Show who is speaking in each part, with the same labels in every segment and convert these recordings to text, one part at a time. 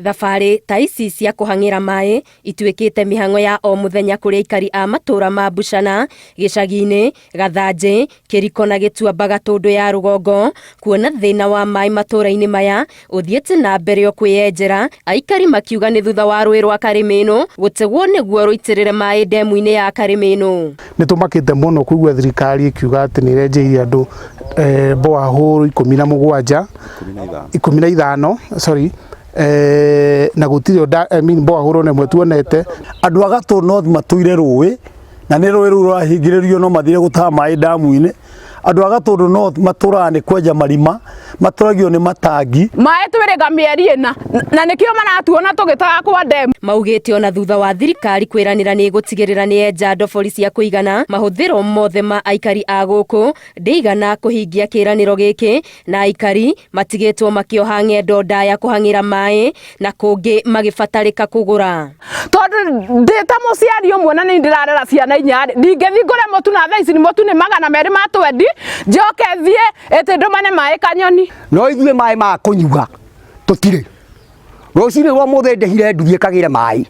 Speaker 1: Thabarĩ ta ici cia kũhang'ĩra maĩ ituĩkĩte mĩhang'o ya o mũthenya kũrĩ aikari a matũũra ma Buchana, gĩcagi-inĩ, Gathanjĩ, Kĩriko na Gĩtuamba Gatũndũ ya rũgongo, kuona thĩna wa maĩ matũũra-inĩ maya ũthiĩte na mbere o kwĩyenjera, aikari makiuga nĩ thutha wa rũĩ rwa Karĩmĩnũ gũtegwo nĩguo rũitĩrĩre maĩ ndemu-inĩ ya Karĩmĩnũ.
Speaker 2: Nĩ tũmakĩte mũno kũigua thirikari ĩkiuga atĩ nĩ ĩrenjeirie andũ borehole 17, 15, sorry, na gũtirĩ, I mean, borehole ona ĩmwe tuonete.
Speaker 3: Andũ a Gatũ North matũire rũĩ na nĩ rũĩ rũu rũrahingĩrĩrio no mathire gũtaha maĩ ndamu-inĩ. Andũ a Gatũndũ North matũraga nĩ kwenja marima, matũragio nĩ matangi.
Speaker 4: Maĩ twĩrĩga mĩeri ĩna na nĩkĩo maratuona tũgĩtaha kwa ndemu.
Speaker 1: Maugĩte ona thutha wa thirikari kwĩranĩra nĩ ĩgũtigĩrĩra nĩ yenja ndobori cia kũigana, mahũthĩro mothe ma aikari a gũkũ ndĩigana kũhingia kĩranĩro gĩkĩ, na aikari matigĩtwo makĩoha ng'endo ndaya kũhang'ĩra maĩ na kũngĩ magĩbatarĩka kũgũra.
Speaker 4: Tondũ ndĩ ta mũciari ũmwe na nĩ ndĩrarera ciana inya rĩ, ndingĩthiĩ ngũre mũtu na thaa ici nĩ mũtu nĩ 220, njoke thiĩ ĩtĩ ndũmane maĩ kanyoni.
Speaker 5: No ithuĩ maĩ ma kũnyua tũtirĩ. Rũcinĩ rwa mũthĩ ndĩhire nduthi ĩkagĩre maĩ,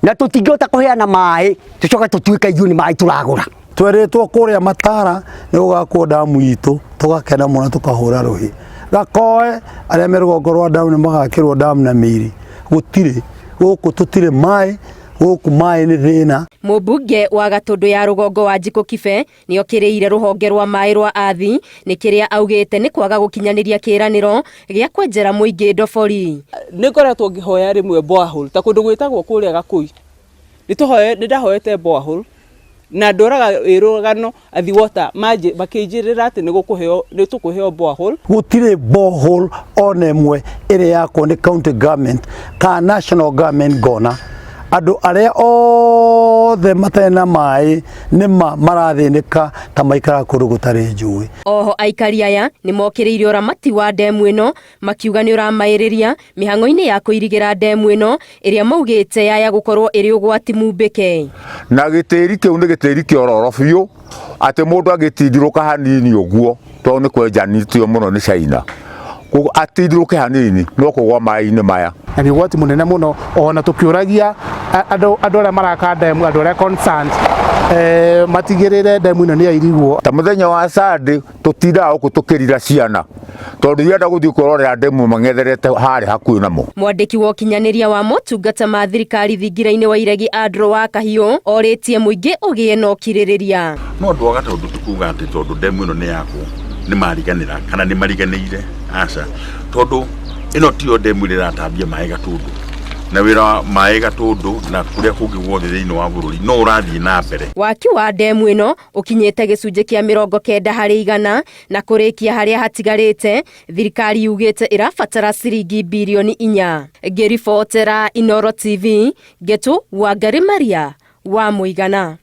Speaker 5: na tũtingĩhota kũheana maĩ tũcoke tũtuĩke ithuĩ nĩ maĩ tũragũra.
Speaker 3: Twerĩtwo kũrĩa Matara nĩ gũgakwo ndamu itũ, tũgakena mũno tũkahũra rũhĩ. Gakoe arĩa me rũgongo rwa ndamu nĩ magakĩrwo ndamu na mĩiri. Gũtirĩ, gũkũ tũtirĩ maĩ, gũkũ maĩ nĩ thĩna.
Speaker 1: Mũmbunge wa Gatũndũ ya rũgongo Wanjikũ Kibe nĩokĩrĩire rũhonge rwa maĩ rwa Athi nĩ kĩrĩa augĩte nĩ kwaga gũkinyanĩria kĩranĩro gĩa kwenjera mũingĩ ndobori.
Speaker 6: Nĩ ngoretwo ngĩhoya rĩmwe borehole ta kũndũ gwĩtagwo kũrĩa Gakũi, nĩ ndahoete borehole na ndũraga ĩ rũgano Athi Water makĩnjĩrĩra atĩ nĩ tũkũheo borehole.
Speaker 3: Gũtirĩ borehole ona ĩmwe ĩrĩ yakwo nĩ county government kana national government ngona. Andũ arĩa othe matarĩ na maĩ nĩma marathĩnĩka ta maikaraga kũndũ gũtarĩ njũĩ.
Speaker 1: Oho aikari aya nĩ mokĩrĩire ũramati wa ndemu ĩno makiuga nĩ ũramaĩrĩria mĩhang'o-inĩ ya kũirigĩra ndemu ĩno ĩrĩa maugĩte yaya gũkorwo ĩrĩ ũgwati mumbĩke.
Speaker 7: Na gĩtĩri kĩu nĩ gĩtĩri kĩororo biũ atĩ mũndũ angĩtindirũka hanini ũguo tondũ nĩ kwenjanĩtio mũno nĩ China, koguo atindirũke hanini no kũgwa maĩ-inĩ maya.
Speaker 2: Na nĩ ũgwati mũnene mũno ona tũkĩũragia andũ arĩa maraka ndemu, andũ arĩa concerned, matigĩrĩre ndemu ĩno nĩ yairigwo.
Speaker 7: Ta mũthenya wa Sunday tũtindaga gũkũ tũkĩrira ciana tondũ irenda gũthiĩ kwĩrorera ndemu mang'etherete harĩa hakuhĩ namo.
Speaker 1: Mwandĩki wa ũkinyanĩria wa motungata ma thirikari thingira-inĩ wa Iregi Andrew wa Kahiũ orĩtie mũingĩ ũgĩe na ũkirĩrĩria.
Speaker 8: No andũ a Gatũndũ ti kuga atĩ tondũ ndemu ĩno nĩ yakwo nĩ mariganĩra kana nĩ mariganĩire, aca, tondũ ĩno tiyo ndemu ĩrĩa ĩratambia maĩ Gatũndũ, na wĩra wa maĩ Gatũndũ na kũrĩa kũngĩ guothe thĩinĩ wa bũrũri no ũrathiĩ na mbere.
Speaker 1: Waki wa ndemu ĩno ũkinyĩte gĩcunjĩ kĩa 90% na kũrĩkia harĩa hatigarĩte, thirikari yugĩte ĩrabatara ciringi birioni 4. Ngĩribotera Inooro TV, Ngetu Wangari Maria wa Mũigana.